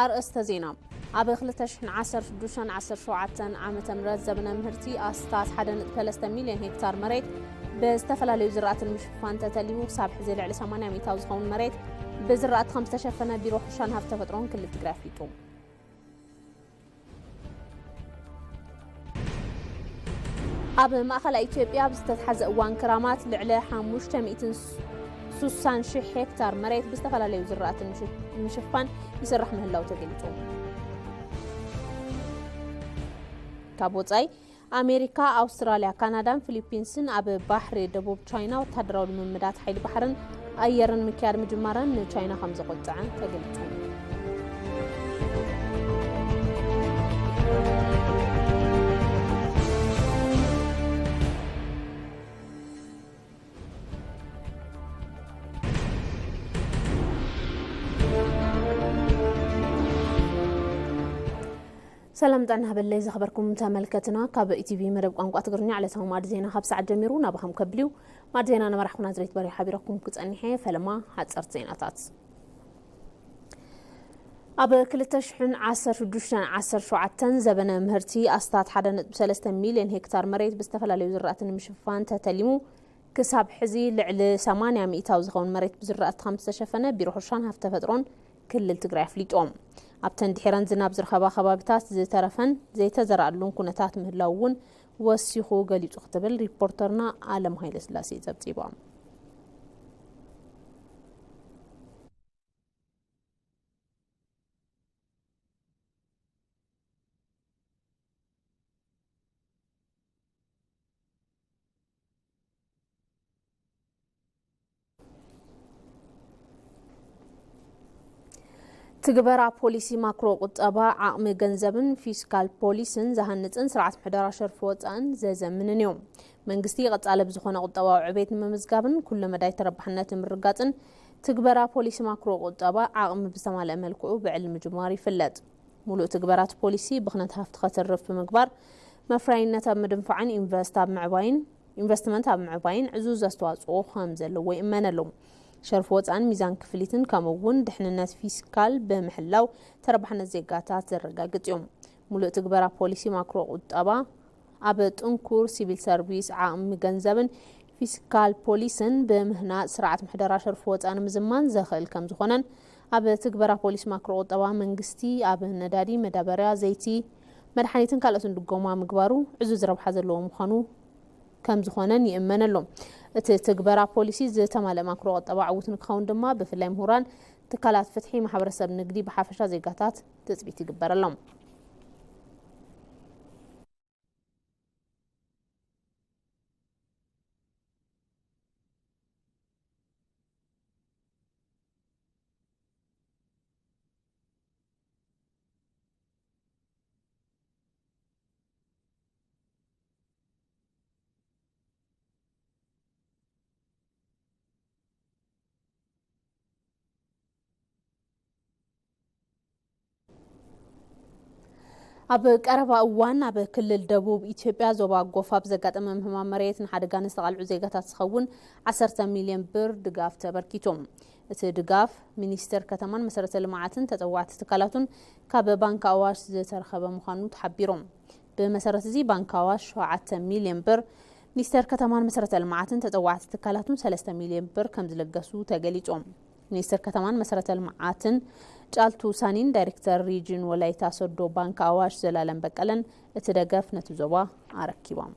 ኣርእስተ ዜና። ኣብ ክልተ ሽሕን ዓሰርተ ሽዱሽተን ዓሰርተ ሸውዓተን ዓመተ ምህረት ዘበነ ምህርቲ ኣስታት ሓደ ነጥቢ ሰለስተ ሚልዮን ሄክታር መሬት ብዝተፈላለዩ ዝራእቲ ንምሽፋን ተተሊሙ ክሳብ ሕዚ ልዕሊ ሰማንያ ሚእታዊ ዝኸውን መሬት ብዝራእቲ ከም ዝተሸፈነ ቢሮ ሕርሻን ሃብቲ ተፈጥሮን ክልል ትግራይ ኣፍሊጡ። ኣብ ማእኸላይ ኢትዮጵያ ኣብ ዝተትሓዘ እዋን ክራማት ልዕሊ ሓሙሽተ ሚእትን ስሳን ሽሕ ሄክታር መሬት ብዝተፈላለዩ ዝራእቲ ንምሽ-፣ ንምሽፋን ይስራሕ ምህላው ተገሊጹ። ካብ ወጻኢ፣ ኣሜሪካ፣ ኣውስትራልያ፣ ካናዳን ፊሊፒንስን ኣብ ባሕሪ ደቡብ ቻይና ወታደራዊ ልምምዳት ሓይሊ ባሕርን ኣየርን ምክያድ ምጅማረን ንቻይና ከም ዘቆጥዐ ተገሊጹ። ሰላም ጥዕና ሃበለይ ዝኸበርኩም ተመልከትና፣ ካብ ኢቲቪ መደብ ቋንቋ ትግርኛ ዕለታዊ ማዕዲ ዜና ካብ ሰዓት ጀሚሩ ናባኹም ከብል እዩ። ማዕዲ ዜና ነመራሕኹ ናዝሬት በሪሁ ሓቢረኩም ክጸኒሐ። ፈለማ ሓጸርቲ ዜናታት። ኣብ ክልተ ሽሕን ዓሰርተ ሽዱሽተን ዓሰርተ ሸውዓተን ዘበነ ምህርቲ ኣስታት ሓደ ነጥቢ ሰለስተ ሚልዮን ሄክታር መሬት ብዝተፈላለዩ ዝራእቲ ንምሽፋን ተተሊሙ ክሳብ ሕዚ ልዕሊ ሰማንያ ሚእታዊ ዝኸውን መሬት ብዝራእቲ ከም ዝተሸፈነ ቢሮ ሕርሻን ሃብቲ ተፈጥሮን ክልል ትግራይ ኣፍሊጡ። ኣብተን ድሒረን ዝናብ ዝረኸባ ከባቢታት ዝተረፈን ዘይተዘርኣሉን ኩነታት ምህላው እውን ወሲኹ ገሊጹ ክትብል ሪፖርተርና ኣለም ሃይለስላሴ ጸብጺባ። ትግበራ ፖሊሲ ማክሮ ቁጠባ ዓቕሚ ገንዘብን ፊስካል ፖሊስን ዝሃንጽን ስርዓት ምሕደራ ሸርፊ ወጻእን ዘዘምንን እዩ። መንግስቲ ቀጻሊ ብዝኾነ ቁጠባዊ ዕቤት ንምምዝጋብን ኩለ መዳይ ተረባሕነት ንምርጋጽን ትግበራ ፖሊሲ ማክሮ ቁጠባ ዓቕሚ ብዝተማልአ መልክዑ ብዕሊ ምጅማር ይፍለጥ። ሙሉእ ትግበራት ፖሊሲ ብኽነት ሃፍቲ ከተርፍ ብምግባር መፍረያይነት ኣብ ምድንፋዕን ኢንቨስት ኣብ ምዕባይን፣ ኢንቨስትመንት ኣብ ምዕባይን ዕዙዝ ኣስተዋፅኦ ከም ዘለዎ ይእመነሉ። ሸርፊ ወፃእን ሚዛን ክፍሊትን ከምኡ እውን ድሕንነት ፊስካል ብምሕላው ተረባሕነት ዜጋታት ዘረጋግፅ እዩ። ሙሉእ ትግበራ ፖሊሲ ማክሮ ቁጠባ ኣብ ጥንኩር ሲቪል ሰርቪስ ዓቕሚ ገንዘብን ፊስካል ፖሊስን ብምህናፅ ስርዓት ምሕደራ ሸርፊ ወፃእ ንምዝማን ዘኽእል ከም ዝኾነን ኣብ ትግበራ ፖሊሲ ማክሮ ቁጠባ መንግስቲ ኣብ ነዳዲ፣ መዳበርያ፣ ዘይቲ፣ መድሓኒትን ካልኦትን ድጎማ ምግባሩ ዕዙዝ ረብሓ ዘለዎ ምዃኑ ከም ዝኾነን ይእመነሉ። እቲ ትግበራ ፖሊሲ ዝተማልአ ማክሮ ቁጠባ ዕዉት ንክኸውን ድማ ብፍላይ ምሁራን፣ ትካላት ፍትሒ፣ ማሕበረሰብ ንግዲ ብሓፈሻ ዜጋታት ትፅቢት ይግበረሎም። ኣብ ቀረባ እዋን ኣብ ክልል ደቡብ ኢትዮጵያ ዞባ ጎፋ ብዘጋጠመ ምህማም መሬት ንሓደጋ ንዝተቓልዑ ዜጋታት ዝኸውን ዓሰርተ ሚልዮን ብር ድጋፍ ተበርኪቱ። እቲ ድጋፍ ሚኒስቴር ከተማን መሰረተ ልምዓትን ተፀዋዕቲ ትካላቱን ካብ ባንክ ኣዋሽ ዝተረኸበ ምዃኑ ተሓቢሩ። ብመሰረት እዚ ባንክ ኣዋሽ ሸውዓተ ሚልዮን ብር፣ ሚኒስቴር ከተማን መሰረተ ልምዓትን ተፀዋዕቲ ትካላቱን ሰለስተ ሚልዮን ብር ከም ዝለገሱ ተገሊፁ። ሚኒስትር ከተማን መሰረተ ልምዓትን ጫልቱ ሳኒን ዳይሬክተር ሪጅን ወላይታ ሶዶ ባንክ ኣዋሽ ዘላለም በቀለን እቲ ደገፍ ነቲ ዞባ ኣረኪቦም።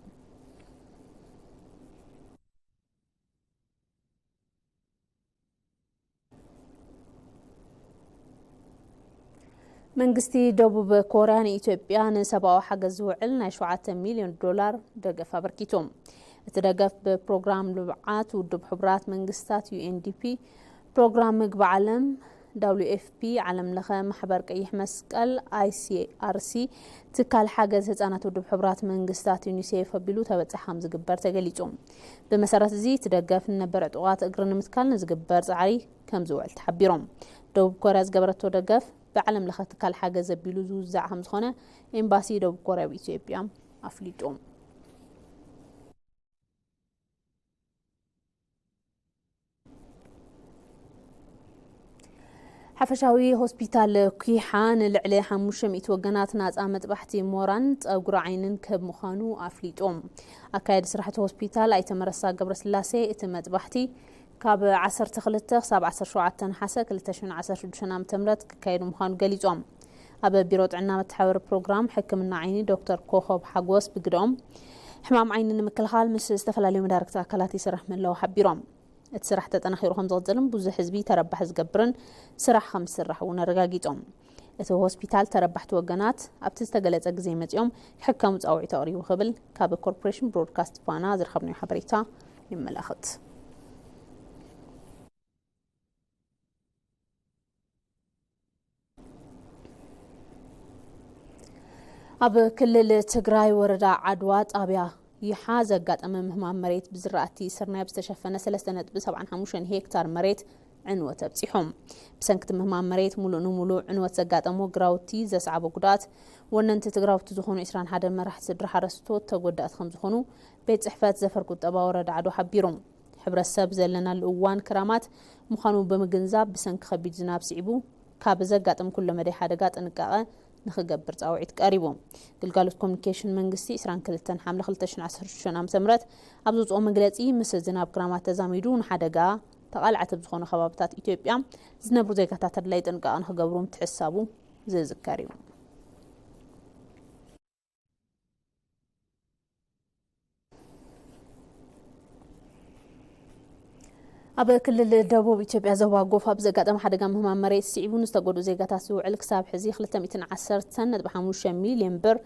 መንግስቲ ደቡብ ኮርያ ንኢትዮጵያ ንሰብኣዊ ሓገዝ ዝውዕል ናይ ሸውዓተ ሚልዮን ዶላር ደገፍ ኣበርኪቱ። እቲ ደገፍ ብፕሮግራም ልምዓት ውድብ ሕቡራት መንግስታት፣ ዩ ኤን ዲ ፒ፣ ፕሮግራም ምግቢ ዓለም፣ ደብሊው ኤፍ ፒ፣ ዓለም ለኸ ማሕበር ቀይሕ መስቀል፣ ኣይ ሲ ኣር ሲ፣ ትካል ሓገዝ ህጻናት ውድብ ሕቡራት መንግስታት፣ ዩኒሴፍ፣ ኣቢሉ ተበጻሒ ከም ዝግበር ተገሊጹ። ብመሰረት እዚ፣ እቲ ደገፍ ንነበር ዕጡቓት እግሪ ንምትካል ንዝግበር ጻዕሪ ከም ዝውዕል ተሓቢሮም። ደቡብ ኮርያ ዝገበረቶ ደገፍ ብዓለም ለኸ ትካል ሓገዝ ኣቢሉ ዝውዛዕ ከም ዝኾነ ኤምባሲ ደቡብ ኮርያ ኣብ ኢትዮጵያ ኣፍሊጡ። ሓፈሻዊ ሆስፒታል ኩሓ ንልዕሊ ሓሙሽተ ሚእቲ ወገናት ናፃ መጥባሕቲ ሞራን ፀጉሪ ዓይንን ክህብ ምዃኑ ኣፍሊጡ። ኣካየዲ ስራሕቲ ሆስፒታል ኣይተ መረሳ ገብረስላሴ፣ እቲ መጥባሕቲ ካብ ዓሰርተ ክልተ ክሳብ ዓሰርተ ሸውዓተ ነሓሰ ክልተ ሽሕን ዓሰርተ ሽዱሽተን ዓመተ ምህረት ክካየድ ምዃኑ ገሊጾም። ኣብ ቢሮ ጥዕና መተሓባበሪ ፕሮግራም ሕክምና ዓይኒ ዶክተር ኮኾብ ሓጎስ ብግደኦም፣ ሕማም ዓይኒ ንምክልኻል ምስ ዝተፈላለዩ መዳርግቲ ኣካላት ይስራሕ ምህላዉ ሓቢሮም። እቲ ስራሕ ተጠናኺሩ ከም ዝቕጽልን ብዙሕ ህዝቢ ተረባሒ ዝገብርን ስራሕ ከም ዝስራሕ እውን ኣረጋጊጾም። እቲ ሆስፒታል ተረባሕቲ ወገናት ኣብቲ ዝተገለጸ ግዜ መጺኦም ክሕከሙ ጻውዒት ኣቕሪቡ ክብል ካብ ኮርፖሬሽን ብሮድካስት ፋና ዝረኸብናዮ ሓበሬታ የመላኽት። ኣብ ክልል ትግራይ ወረዳ ዓድዋ ጣብያ ይሓ ዘጋጠመ ምህማም መሬት ብዝራእቲ ስርናይ ኣብ ዝተሸፈነ ሰለስተ ነጥቢ ሰብዓን ሓሙሽተን ሄክታር መሬት ዕንወት ኣብፂሑ። ብሰንኪ እቲ ምህማም መሬት ሙሉእ ንሙሉእ ዕንወት ዘጋጠሞ ግራውቲ ዘስዓቦ ጉድኣት፣ ወነንቲ እቲ ግራውቲ ዝኾኑ ዕስራን ሓደን መራሕቲ ስድራ ሓረስቶት ተጎዳእቲ ከም ዝኾኑ ቤት ፅሕፈት ዘፈር ቁጠባ ወረዳ ዓድዋ ሓቢሩ። ሕብረተሰብ ዘለናሉ እዋን ክራማት ምዃኑ ብምግንዛብ፣ ብሰንኪ ከቢድ ዝናብ ስዒቡ ካብ ዘጋጥም ኩለ መዳይ ሓደጋ ጥንቃቐ ንኽገብር ጻውዒት ቀሪቡ። ግልጋሎት ኮሙኒኬሽን መንግስቲ ዕስራን ክልተን ሓምለ ክልተ ሽሕን ዓሰርተ ሽዱሽተን ዓመተ ምህረት ኣብ ዘውጽኦ መግለጺ፣ ምስ ዝናብ ክራማት ተዛሚዱ ንሓደጋ ተቓላዕቲ ኣብ ዝኾኑ ከባብታት ኢትዮጵያ ዝነብሩ ዜጋታት ኣድላዪ ጥንቃቐ ንኽገብሩ ምትሕስሳቡ ዝዝከር እዩ። ኣብ ክልል ደቡብ ኢትዮጵያ ዞባ ጎፋ ብዘጋጠመ ሓደጋ ምህማም መሬት ስዒቡ ንዝተጎድኡ ዜጋታት ዝውዕል ክሳብ ሕዚ ክልተ ሚእትን ዓሰርተን ነጥቢ ሓሙሽተ ሚልዮን ብር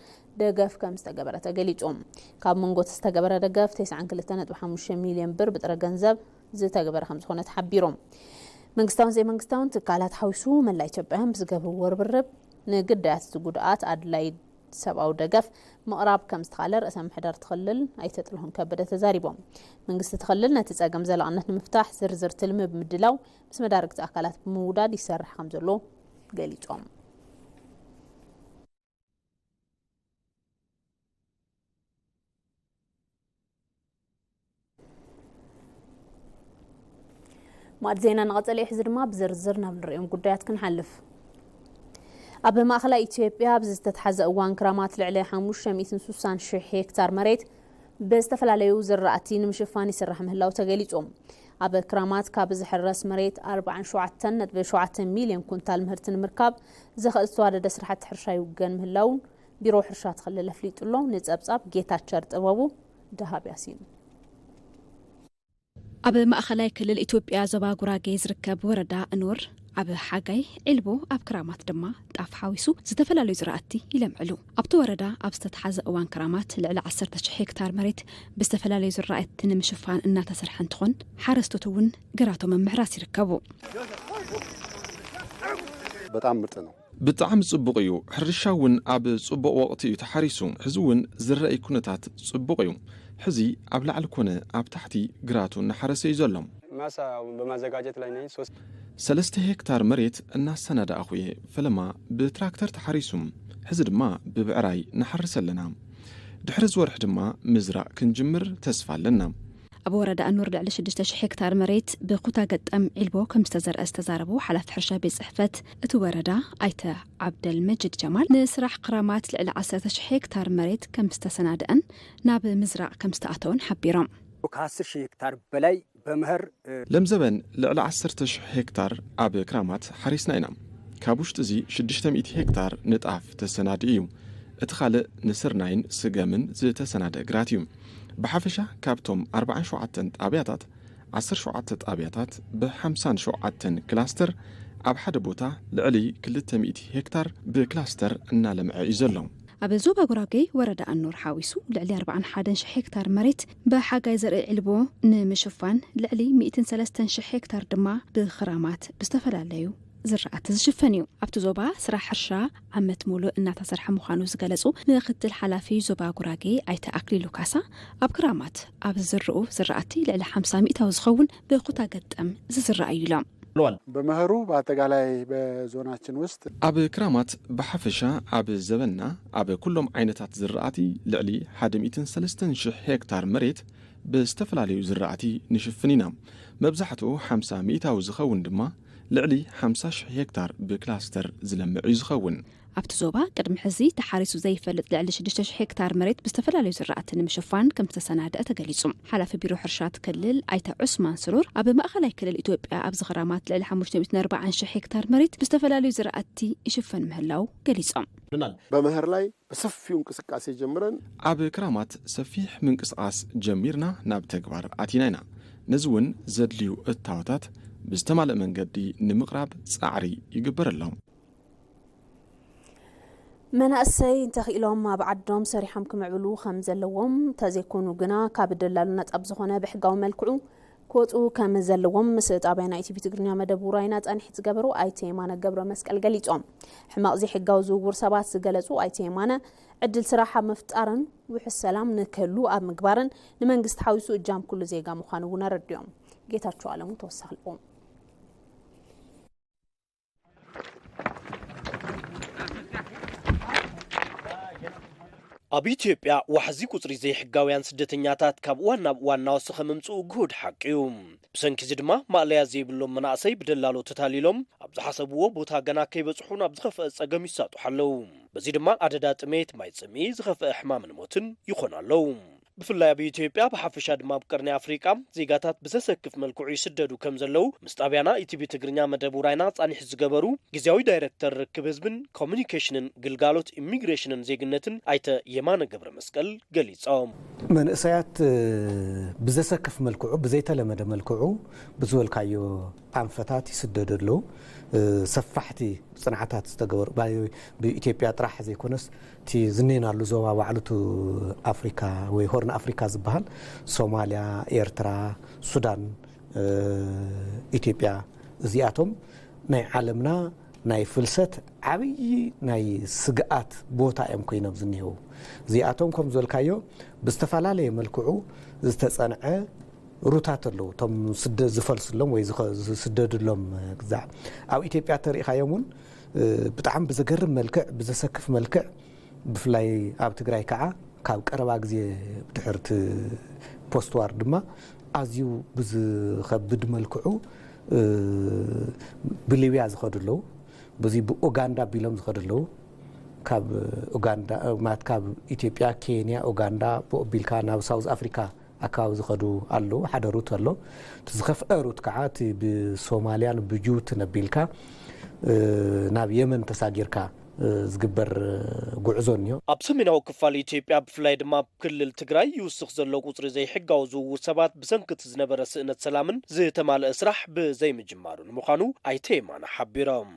ደገፍ ከም ዝተገበረ ተገሊጹ። ካብ መንጎ እቲ ዝተገበረ ደገፍ ተስዓን ክልተ ነጥቢ ሓሙሽተ ሚልዮን ብር ብጥረ ገንዘብ ዝተገበረ ከም ዝኾነ ተሓቢሩ። መንግስታውን ዘይመንግስታውን ትካላት ሓዊሱ መላእ ኢትዮጵያውያን ብዝገብርዎ ርብርብ ንግዳያት እቲ ጉድኣት ኣድላይ ሰብኣዊ ደገፍ ምቕራብ ከም ዝተኻለ ርእሰ ምምሕዳር እቲ ክልል ኣይተ ጥላሁን ከበደ ተዛሪቦም። መንግስቲ እቲ ክልል ነቲ ጸገም ዘላቕነት ንምፍታሕ ዝርዝር ትልሚ ብምድላው ምስ መዳርግቲ ኣካላት ብምውዳድ ይሰርሕ ከም ዘሎ ገሊጾም። ማዕድ ዜና ንቐጸለ እዩ። ሕዚ ድማ ብዝርዝር ናብ ንሪኦም ጉዳያት ክንሓልፍ። ኣብ ማእኸላይ ኢትዮጵያ ኣብዚ ዝተተሓዘ እዋን ክራማት ልዕሊ ሓሙሽተ ሚእትን ስሳን ሽሕ ሄክታር መሬት ብዝተፈላለዩ ዝራእቲ ንምሽፋን ይስራሕ ምህላው ተገሊጹ። ኣብ ክራማት ካብ ዝሕረስ መሬት ኣርባዓን ሸውዓተን ነጥቢ ሸውዓተ ሚልዮን ኩንታል ምህርቲ ንምርካብ ዘኽእል ዝተዋደደ ስራሕቲ ሕርሻ ይውገን ምህላውን ቢሮ ሕርሻ እቲ ክልል ኣፍሊጡ ኣሎ። ንጸብጻብ ጌታቸር ጥበቡ፣ ደሃብ ያሲን። ኣብ ማእኸላይ ክልል ኢትዮጵያ ዞባ ጉራጌ ዝርከብ ወረዳ እኑር ኣብ ሓጋይ፣ ዒልቦ፣ ኣብ ክራማት ድማ ጣፍ ሓዊሱ ዝተፈላለዩ ዝራእቲ ይለምዕሉ። ኣብቲ ወረዳ ኣብ ዝተተሓዘ እዋን ክራማት ልዕሊ ዓሰርተ ሽሕ ሄክታር መሬት ብዝተፈላለዩ ዝራእቲ ንምሽፋን እናተሰርሐ እንትኾን፣ ሓረስቶት እውን ግራቶም ኣብ ምሕራስ ይርከቡ። በጣም ምርጥ ነው። ብጣዕሚ ጽቡቕ እዩ። ሕርሻ እውን ኣብ ጽቡቕ ወቕቲ እዩ ተሓሪሱ። ሕዚ እውን ዝረኣይ ኩነታት ጽቡቕ እዩ። ሕዚ ኣብ ላዕሊ ኮነ ኣብ ታሕቲ ግራቱ እናሓረሰ እዩ ዘሎ። ማሳ በማዘጋጀት ላይ ነኝ። ሶስት ሰለስተ ሄክታር መሬት እናሰናዳእኹ እየ። ፈለማ ብትራክተር ተሓሪሱ፣ ሕዚ ድማ ብብዕራይ ንሓርስ ኣለና። ድሕሪ ዝወርሒ ድማ ምዝራእ ክንጅምር ተስፋ ኣለና። ኣብ ወረዳ እኑር ልዕሊ ሽዱሽተ ሽሕ ሄክታር መሬት ብኩታ ገጠም ዒልቦ ከም ዝተዘርአ ዝተዛረቡ ሓላፊ ሕርሻ ቤት ጽሕፈት እቲ ወረዳ ኣይተ ዓብደል መጅድ ጀማል፣ ንስራሕ ክራማት ልዕሊ ዓሰርተ ሽሕ ሄክታር መሬት ከም ዝተሰናድአን ናብ ምዝራእ ከም ዝተኣተወን ሓቢሮም። ከ አስር ሺህ ሄክታር በላይ በመኸር ለምዘበን ልዕሊ ዓሰርተ ሽሕ ሄክታር ኣብ ክራማት ሓሪስና ኢና። ካብ ውሽጢ እዚ ሽዱሽተ ሚእቲ ሄክታር ንጣፍ ተሰናድኡ እዩ። እቲ ካልእ ንስርናይን ስገምን ዝተሰናደ ግራት እዩ። ብሓፈሻ ካብቶም ኣርባዓን ሸውዓተን ጣብያታት ዓሰርተ ሸውዓተ ጣብያታት ብሓምሳን ሸውዓተን ክላስተር ኣብ ሓደ ቦታ ልዕሊ ክልተ ሚእቲ ሄክታር ብክላስተር እናለምዐ እዩ ዘሎ። ኣብ ዞባ ጉራጌ ወረዳ ኣኖር ሓዊሱ ልዕሊ ኣርባዓን ሓደን ሽሕ ሄክታር መሬት ብሓጋይ ዘርኢ ዕልቦ ንምሽፋን ልዕሊ ሚእትን ሰለስተን ሽሕ ሄክታር ድማ ብኽራማት ብዝተፈላለዩ ዝራእቲ ዝሽፈን እዩ። ኣብቲ ዞባ ስራሕ ሕርሻ ዓመት ሙሉእ እናተሰርሐ ምዃኑ ዝገለጹ ምክትል ሓላፊ ዞባ ጉራጌ ኣይተ ኣክሊሉ ካሳ፣ ኣብ ክራማት ኣብ ዝዝርኡ ዝራእቲ ልዕሊ ሓምሳ ሚእታዊ ዝኸውን ብኩታ ገጠም ዝዝራእ እዩ ኢሎም። በመኸሩ በአጠቃላይ በዞናችን ውስጥ ኣብ ክራማት ብሓፈሻ ኣብ ዘበንና ኣብ ኩሎም ዓይነታት ዝራእቲ ልዕሊ ሓደ ሚእትን ሰለስተን ሽሕ ሄክታር መሬት ብዝተፈላለዩ ዝራእቲ ንሽፍን ኢና። መብዛሕትኡ ሓምሳ ሚእታዊ ዝኸውን ድማ ልዕሊ ሓምሳ ሽሕ ሄክታር ብክላስተር ዝለምዕ እዩ ዝኸውን። ኣብቲ ዞባ ቅድሚ ሕዚ ተሓሪሱ ዘይፈልጥ ልዕሊ ሽዱሽተ ሽሕ ሄክታር መሬት ብዝተፈላለዩ ዝራእቲ ንምሽፋን ከም ዝተሰናደአ ተገሊጹ። ሓላፊ ቢሮ ሕርሻ እቲ ክልል ኣይተ ዑስማን ስሩር፣ ኣብ ማእኸላይ ክልል ኢትዮጵያ ኣብዚ ክራማት ልዕሊ ሓሙሽተ ሚእትን ኣርባዓን ሽሕ ሄክታር መሬት ብዝተፈላለዩ ዝራእቲ ይሽፈን ምህላው ገሊጾም። በመኸር ላይ በሰፊው እንቅስቃሴ ጀምረን ኣብ ክራማት ሰፊሕ ምንቅስቓስ ጀሚርና ናብ ተግባር ኣቲና ኢና። ነዚ እውን ዘድልዩ እታወታት ብዝተማልአ መንገዲ ንምቕራብ ጻዕሪ ይግበር ኣሎ። መናእሰይ እንተኽኢሎም ኣብ ዓዶም ሰሪሖም ክምዕብሉ ከም ዘለዎም፣ እንተዘይኮኑ ግና ካብ ደላሉ ነጻ ብዝኾነ ብሕጋዊ መልክዑ ክወፁ ከም ዘለዎም ምስ ጣብያ ናይ ኢቲቪ ትግርኛ መደብ ውራይና ጻኒሒት ዝገበሩ ኣይተ የማነ ገብረ መስቀል ገሊጾም። ሕማቕ ዘይሕጋዊ ዝውውር ሰባት ዝገለጹ ኣይተ የማነ፣ ዕድል ስራሕ ኣብ ምፍጣርን ውሑስ ሰላም ንክህሉ ኣብ ምግባርን ንመንግስቲ ሓዊሱ እጃም ኩሉ ዜጋ ምዃኑ እውን ኣረዲኦም። ጌታቸው ኣለሙ ተወሳኺ ኣለዎ። ኣብ ኢትዮጵያ ዋሕዚ ቁጽሪ ዘይሕጋውያን ስደተኛታት ካብ እዋን ናብ እዋን እናወሰኸ ምምጽኡ ግሁድ ሓቂ እዩ። ብሰንኪ እዚ ድማ ማእለያ ዘይብሎም መናእሰይ ብደላሎ ተታሊሎም ኣብ ዝሓሰብዎ ቦታ ገና ከይበጽሑ ናብ ዝኸፍአ ጸገም ይሳጥሑ ኣለዉ። በዚ ድማ ኣደዳ ጥሜት፣ ማይ ጽምኢ፣ ዝኸፍአ ሕማምን ሞትን ይኾኑ ኣለዉ። ብፍላይ ኣብ ኢትዮጵያ ብሓፈሻ ድማ ኣብ ቀርኒ ኣፍሪቃ ዜጋታት ብዘሰክፍ መልክዑ ይስደዱ ከም ዘለዉ ምስ ጣብያና ኢቲቪ ትግርኛ መደብ ውራይና ጻኒሕ ዝገበሩ ግዝያዊ ዳይረክተር ርክብ ህዝብን ኮሚኒኬሽንን ግልጋሎት ኢሚግሬሽንን ዜግነትን ኣይተ የማነ ገብረ መስቀል ገሊጾም። መንእሰያት ብዘሰክፍ መልክዑ ብዘይተለመደ መልክዑ ብዝበልካዮ ኣንፈታት ይስደዱ ኣለዉ። ሰፋሕቲ ጽንዓታት ዝተገበሩ ብኢትዮጵያ ጥራሕ ዘይኮነስ እቲ ዝኔናሉ ዞባ ባዕሉቱ ኣፍሪካ ወይ ሆርን ኣፍሪካ ዝበሃል ሶማልያ፣ ኤርትራ፣ ሱዳን፣ ኢትዮጵያ እዚኣቶም ናይ ዓለምና ናይ ፍልሰት ዓብዪ ናይ ስግኣት ቦታ እዮም ኮይኖም ዝኒሄው። እዚኣቶም ከም ዝበልካዮ ብዝተፈላለየ መልክዑ ዝተጸንዐ ሩታት ኣለዉ። እቶም ስደ ዝፈልስሎም ወይ ዝኸ- ዝስደድሎም ግዛዕ ኣብ ኢትዮጵያ ተሪኢኻዮም እውን ብጣዕሚ ብዘገርም መልክዕ ብዘሰክፍ መልክዕ ብፍላይ ኣብ ትግራይ ከዓ ካብ ቀረባ ግዜ ድሕርቲ ፖስት ዋር ድማ ኣዝዩ ብዝኸብድ መልክዑ ብሊብያ ዝኸዱ ኣለዉ። በዚ ብኡጋንዳ ኣቢሎም ዝኸዱ ኣለዉ። ካብ ኡጋንዳ ማለት ካብ ኢትዮጵያ፣ ኬንያ፣ ኡጋንዳ ብኡ ኣቢልካ ናብ ሳውዝ ኣፍሪካ ኣካባቢ ዝኸዱ ኣለዉ። ሓደ ሩት ኣሎ። እቲ ዝኸፍአ ሩት ከዓ እቲ ብሶማልያን ብጅቡትን ኣቢልካ ናብ የመን ተሳጊርካ ዝግበር ጉዕዞ እኒኦ። ኣብ ሰሜናዊ ክፋል ኢትዮጵያ ብፍላይ ድማ ኣብ ክልል ትግራይ ይውስኽ ዘሎ ቁፅሪ ዘይሕጋዊ ዝውውር ሰባት ብሰንኪ እቲ ዝነበረ ስእነት ሰላምን ዝተማልአ ስራሕ ብዘይምጅማሩ ንምዃኑ ኣይተ የማነ ሓቢሮም።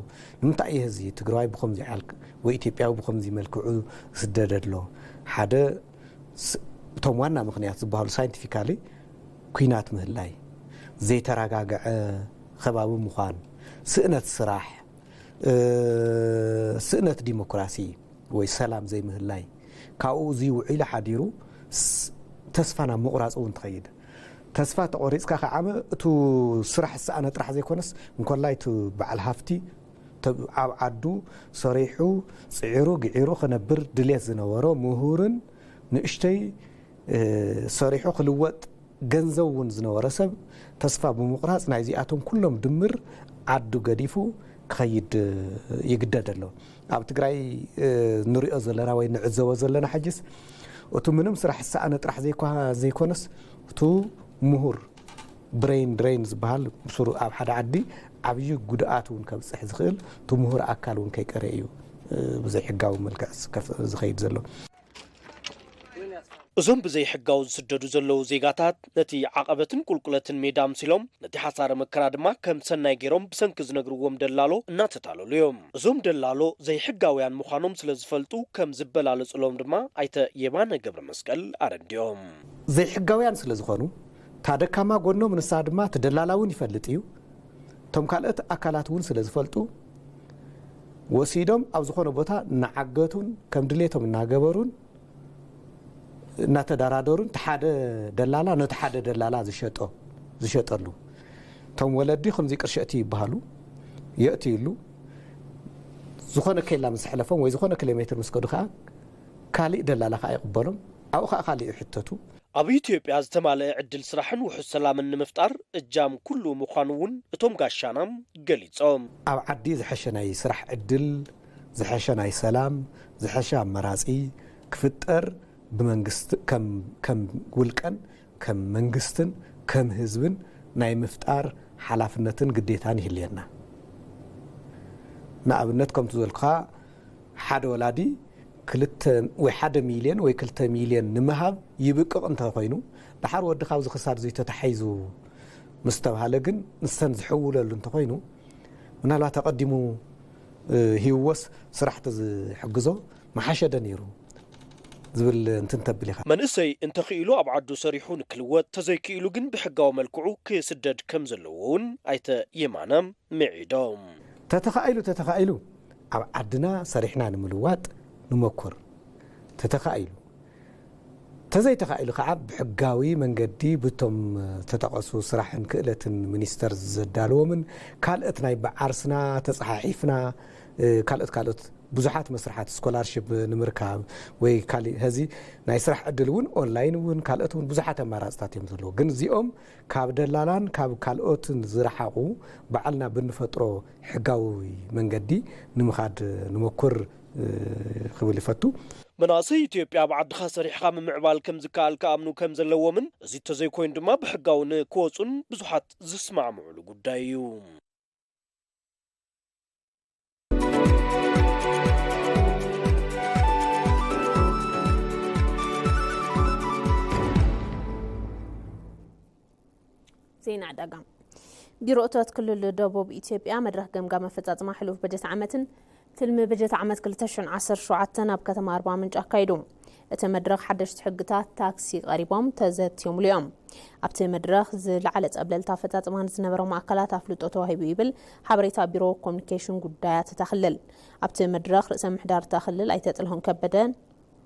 ንምንታይ እዩ ህዝቢ ትግራዋይ ብኸምዚ ዓልክ ወይ ኢትዮጵያዊ ብኸምዚ መልክዑ ዝስደድ ኣሎ? ሓደ እቶም ዋና ምኽንያት ዝበሃሉ ሳይንቲፊካሊ ኲናት ምህላይ፣ ዘይተረጋግዐ ከባቢ ምዃን፣ ስእነት ስራሕ፣ ስእነት ዲሞክራሲ ወይ ሰላም ዘይምህላይ፣ ካብኡ እዚ ውዒሉ ሓዲሩ ተስፋ ናብ ምቑራፅ እውን ትኸይድ። ተስፋ ተቖሪፅካ ከዓ እቲ ስራሕ ዝሰኣነ ጥራሕ ዘይኮነስ እንኮላይ እቲ በዓል ሃፍቲ ኣብ ዓዱ ሰሪሑ ፅዒሩ ግዒሩ ክነብር ድሌት ዝነበሮ ምሁርን ንእሽተይ ሰሪሑ ክልወጥ ገንዘብ እውን ዝነበረ ሰብ ተስፋ ብምቑራፅ ናይዚኣቶም ኩሎም ድምር ዓዱ ገዲፉ ክኸይድ ይግደድ ኣሎ። ኣብ ትግራይ ንሪኦ ዘለና ወይ ንዕዘቦ ዘለና ሕጅስ እቱ ምንም ስራሕ ዝሰኣነ ጥራሕ ዘይኮነስ እቱ ምሁር ብሬን ድሬን ዝበሃል ብስሩ ኣብ ሓደ ዓዲ ዓብዪ ጉድኣት እውን ከብፅሕ ዝኽእል እቲ ምሁር ኣካል እውን ከይቀረ እዩ ብዘይሕጋዊ መልክዕ ዝኸይድ ዘሎ። እዞም ብዘይሕጋዊ ዝስደዱ ዘለዉ ዜጋታት ነቲ ዓቐበትን ቁልቁለትን ሜዳ ኣምሲሎም ነቲ ሓሳረ መከራ ድማ ከም ሰናይ ገይሮም ብሰንኪ ዝነግርዎም ደላሎ እናተታለሉ እዮም። እዞም ደላሎ ዘይሕጋውያን ምዃኖም ስለ ዝፈልጡ ከም ዝበላለጹሎም ድማ ኣይተ የማነ ገብረ መስቀል ኣረዲኦም። ዘይሕጋውያን ስለ ዝኾኑ እታ ደካማ ጎኖም ንሳ ድማ እቲ ደላላ እውን ይፈልጥ እዩ። እቶም ካልኦት ኣካላት እውን ስለ ዝፈልጡ ወሲዶም ኣብ ዝኾነ ቦታ እናዓገቱን ከም ድሌቶም እናገበሩን እናተደራደሩን እቲ ሓደ ደላላ ነቲ ሓደ ደላላ ዝሸጦ ዝሸጠሉ እቶም ወለዲ ከምዚ ቅርሸእቲ ይበሃሉ የእትይሉ ዝኾነ ኬላ ምስ ሕለፎም ወይ ዝኾነ ኪሎ ሜትር ምስ ከዱ ከዓ ካሊእ ደላላ ከዓ ይቕበሎም ኣብኡ ከዓ ካሊእ ይሕተቱ ኣብ ኢትዮጵያ ዝተማልአ ዕድል ስራሕን ውሑስ ሰላምን ንምፍጣር እጃም ኩሉ ምዃኑ እውን እቶም ጋሻና ገሊጾም። ኣብ ዓዲ ዝሐሸ ናይ ስራሕ ዕድል፣ ዝሐሸ ናይ ሰላም፣ ዝሐሸ ኣመራጺ ክፍጠር ብመንግስቲ፣ ከም፣ ከም ውልቀን፣ ከም መንግስትን፣ ከም ህዝብን ናይ ምፍጣር ሓላፍነትን ግዴታን ይህልየና። ንኣብነት ከምቲ ዝበልኩኻ ሓደ ወላዲ ክልተ ወይ ሓደ ሚልዮን ወይ ክልተ ሚልዮን ንምሃብ ይብቅቕ እንተኾይኑ፣ ደሓር ወዲ ካብዚ ክሳድ እዚ ተታሒዙ ምስ ተባሃለ ግን ንሰን ዝሕውለሉ እንተኾይኑ፣ ምናልባት ኣቐዲሙ፣ እ፣ ሂብዎስ ስራሕ ተዝሕግዞ ምሓሸ ዶ ነይሩ ዝብል እንትን ተብል ኢኻ። መንእሰይ እንተኽኢሉ ኣብ ዓዱ ሰሪሑ ንክልወጥ፣ ተዘይክኢሉ ግን ብሕጋዊ መልክዑ ክስደድ ከም ዘለዎ እውን ኣይተ የማነ ምዒዶም። ተተኻኢሉ፣ ተተኻኢሉ ኣብ ዓድና ሰሪሕና ንምልዋጥ ንመኩር። ተተኻኢሉ። ተዘይተኻኢሉ ከዓ ብሕጋዊ መንገዲ ብቶም ዝተጠቐሱ ስራሕን ክእለትን ሚኒስተር ዘዳልዎምን ካልኦት ናይ ብዓርስና ተጸሓሒፍና፣ እ፣ ካልኦት ካልኦት ብዙሓት መስርሓት ስኮላርሽፕ ንምርካብ ወይ ካሊእ፣ ሀዚ ናይ ስራሕ ዕድል እውን ኦንላይን እውን ካልኦት እውን ብዙሓት ኣማራፅታት እዮም ዘለዉ። ግን እዚኦም ካብ ደላላን ካብ ካልኦትን ዝረሓቑ ባዕልና ብንፈጥሮ ሕጋዊ መንገዲ ንምኻድ ንመኩር፣ እ፣ ክብል ይፈቱ። መናእሰይ ኢትዮጵያ ኣብ ዓድኻ ሰሪሕኻ ምምዕባል ከም ዝከኣል ክኣምኑ ከም ዘለዎምን እዚ እንተዘይኮይኑ ድማ ብሕጋዊ ንክወፁን ብዙሓት ዝስማዕምዑሉ ጉዳይ እዩ። ዜና ዕዳጋ። ቢሮ እቶት ክልል ደቡብ ኢትዮጵያ መድረኽ ገምጋም ኣፈጻጽማ ሕሉፍ በጀት ዓመትን ትልሚ በጀት ዓመት ክልተ ሽሕን ዓሰርተ ሸውዓተን ኣብ ከተማ ኣርባ ምንጭ ኣካይዱ። እቲ መድረኽ ሓደሽቲ ሕግታት ታክሲ ቀሪቦም ተዘትዮምሉ እዮም። ኣብቲ መድረኽ ዝለዓለ ጸብለልታ ኣፈጻጽማ ንዝነበሮም ኣካላት ኣፍልጦ ተዋሂቡ ይብል ሓበሬታ ቢሮ ኮሚኒኬሽን ጉዳያት እታ ክልል። ኣብቲ መድረኽ ርእሰ ምሕዳር እታ ክልል ኣይተ ጥልሆን ከበደን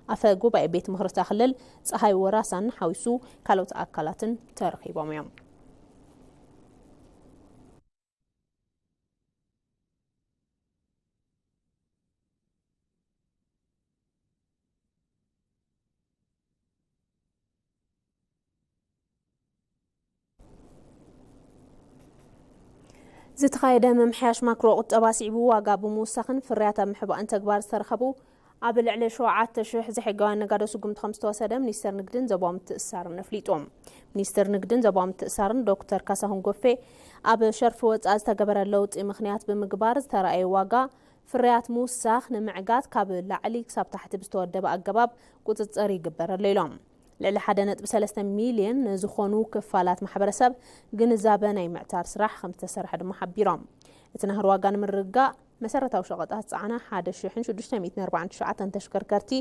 ኣፈ ጉባኤ ቤት ምኽሪ እታ ክልል ጸሃይ ወራሳን ሓዊሱ ካልኦት ኣካላትን ተረኺቦም እዮም። ዝተኻየደ ምምሕያሽ ማክሮ ቁጠባ ስዒቡ ዋጋ ብምውሳኽን ፍርያት ኣብ ምሕባእን ተግባር ዝተረኸቡ ኣብ ልዕሊ ሸውዓተ ሽሕ ዘይሕጋውያን ነጋዶ ስጉምቲ ከም ዝተወሰደ ሚኒስትር ንግድን ዞባዊ ምትእስሳርን ኣፍሊጡ። ሚኒስትር ንግድን ዞባዊ ምትእስሳርን ዶክተር ካሳሁን ጎፌ ኣብ ሸርፊ ወፃኢ ዝተገበረ ለውጢ ምኽንያት ብምግባር ዝተረኣየ ዋጋ ፍርያት ምውሳኽ ንምዕጋት ካብ ላዕሊ ክሳብ ታሕቲ ብዝተወደበ ኣገባብ ቁፅፅር ይግበረሉ ኢሎም። ልዕሊ ሓደ ነጥቢ ሰለስተ ሚልዮን ንዝኾኑ ክፋላት ማሕበረሰብ ግንዛበ ናይ ምዕታር ስራሕ ከም ዝተሰርሐ ድማ ሓቢሮም። እቲ ናህሪ ዋጋ ንምርግጋእ መሰረታዊ ሸቐጣት ጻዕና ሓደ ሽሕን ሽዱሽተ ሚእትን ኣርባዓን ትሽዓተን ተሽከርከርቲ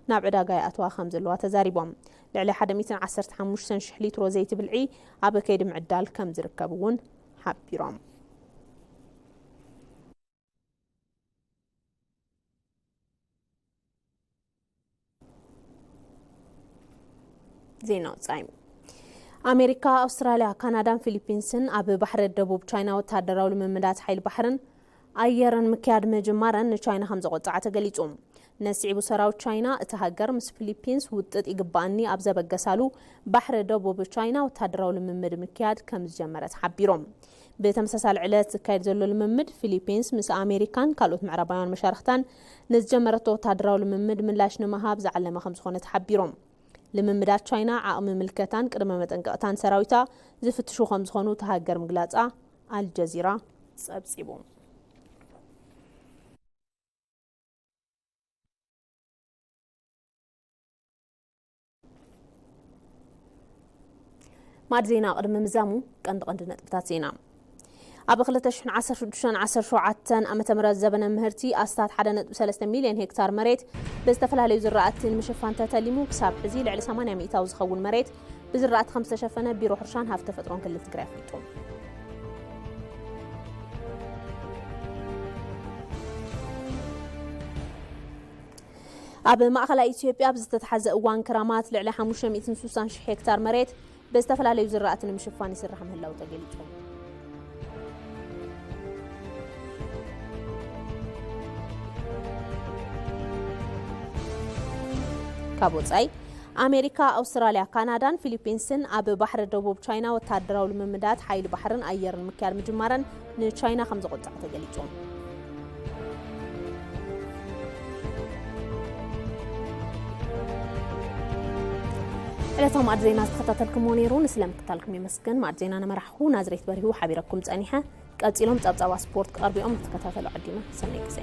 ናብ ዕዳጋ ይኣትዋ ከም ዘለዋ ተዛሪቦም። ልዕሊ ሓደ ሚእትን ዓሰርተ ሓሙሽተን ሽሕ ሊትሮ ዘይቲ ብልዒ ኣብ ከይዲ ምዕዳል ከም ዝርከብ እውን ሓቢሮም። ዜና ወጻኢ። ኣሜሪካ፣ ኣውስትራልያ፣ ካናዳን ፊሊፒንስን ኣብ ባሕሪ ደቡብ ቻይና ወተሃደራዊ ልምምዳት ሓይሊ ባሕርን ኣየርን ምክያድ ምጅማረን ንቻይና ከም ዘቆጽዓ ተገሊጹ። ነዚ ስዒቡ ሰራዊት ቻይና እታ ሃገር ምስ ፊሊፒንስ ውጥጥ ይግባኣኒ ኣብ ዘበገሳሉ ባሕሪ ደቡብ ቻይና ወተሃደራዊ ልምምድ ምክያድ ከም ዝጀመረ ተሓቢሩ። ብተመሳሳሊ ዕለት ዝካየድ ዘሎ ልምምድ ፊሊፒንስ ምስ ኣሜሪካን ካልኦት ምዕራባውያን መሻርኽታን ንዝጀመረቶ ወተሃደራዊ ልምምድ ምላሽ ንምሃብ ዝዓለመ ከም ዝኾነ ተሓቢሩ። ልምምዳት ቻይና ዓቕሚ ምልከታን ቅድመ መጠንቀቕታን ሰራዊታ ዝፍትሹ ከም ዝኾኑ እታ ሃገር ምግላጻ ኣልጀዚራ ጸብጺቡ። ማዕድ ዜና ቅድሚ ምዛሙ ቀንዲ ቀንዲ ነጥብታት ዜና። ኣብ ክልተ ሽሕን ዓሰርተ ሽዱሽተን ዓሰርተ ሸውዓተን ዓመተ ምህረት ዘበነ ምህርቲ ኣስታት ሓደ ነጥቢ ሰለስተ ሚልዮን ሄክታር መሬት ብዝተፈላለዩ ዝራእቲ ንምሽፋን ተተሊሙ ክሳብ ሕዚ ልዕሊ ሰማንያ ሚእታዊ ዝኸውን መሬት ብዝራእቲ ከም ዝተሸፈነ ቢሮ ሕርሻን ሃፍቲ ተፈጥሮን ክልል ትግራይ ኣፍሊጡ። ኣብ ማእኸላይ ኢትዮጵያ ኣብ ዝተተሓዘ እዋን ክራማት ልዕሊ ሓሙሽተ ሚእትን ስሳን ሽሕ ሄክታር መሬት ብዝተፈላለዩ ዝራእቲ ንምሽፋን ይስራሕ ምህላው ተገሊጹ። ካብ ወጻኢ፣ ኣሜሪካ፣ ኣውስትራልያ፣ ካናዳን ፊሊፒንስን ኣብ ባሕሪ ደቡብ ቻይና ወታደራዊ ልምምዳት ሓይሊ ባሕርን ኣየርን ምክያድ ምጅማረን ንቻይና ከም ዘቆጥዐ ተገሊጹ። ዕለታዊ ማዕድ ዜና ዝተኸታተልኩሞ ነይሩ። ንስለ ምክታልኩም የመስግን። ማዕድ ዜና ነመራሕኹ ናዝሬት በሪሁ ሓቢረኩም ጸኒሐ። ቀጺሎም ጸብጻባ ስፖርት ክቐርቡ እዮም። ክትከታተሉ ዓዲና። ሰናይ ግዜ።